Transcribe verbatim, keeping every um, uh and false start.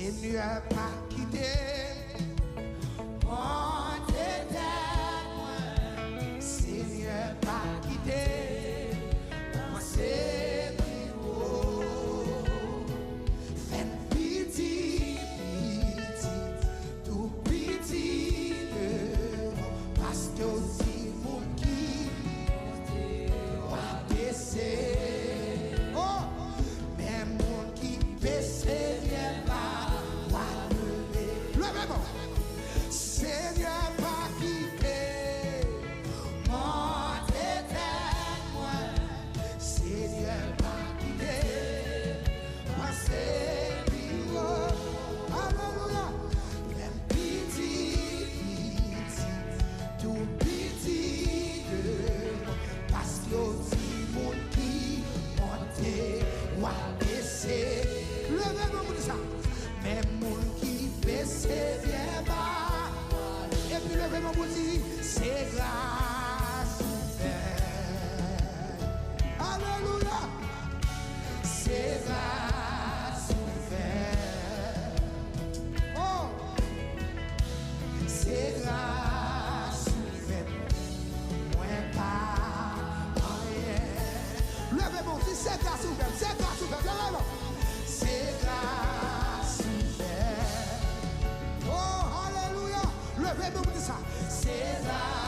Senyè pa kite m monte tèt mwen. Senyè pa kite m panse pi wo. Fè m piti, piti, tou piti devan, paske w di moun ki monte, w ap bese. Oh! Men moun ki bese, Senyè pa, w ap leve. Leve men w. Senyè pa kite monte tèt mwen. Senyè pa kite panse pi wo. Alelouya. Menm piti, piti, tou piti devan, paske w di moun ki monte, w ap bese. Leve men w pou di sa. Men moun ki bese byen ba. Epi leve men w pou di, se gras ou fè. Alelouya. Se gras ou fè. Oh! Se gras ou fè m, mwen pa anyen. Leve men w, di, se gras ou fè m, se gras ou fè m, leve men w. Se gras ou fè m. Oh, alelouya. Leve men w pou di sa. Se gras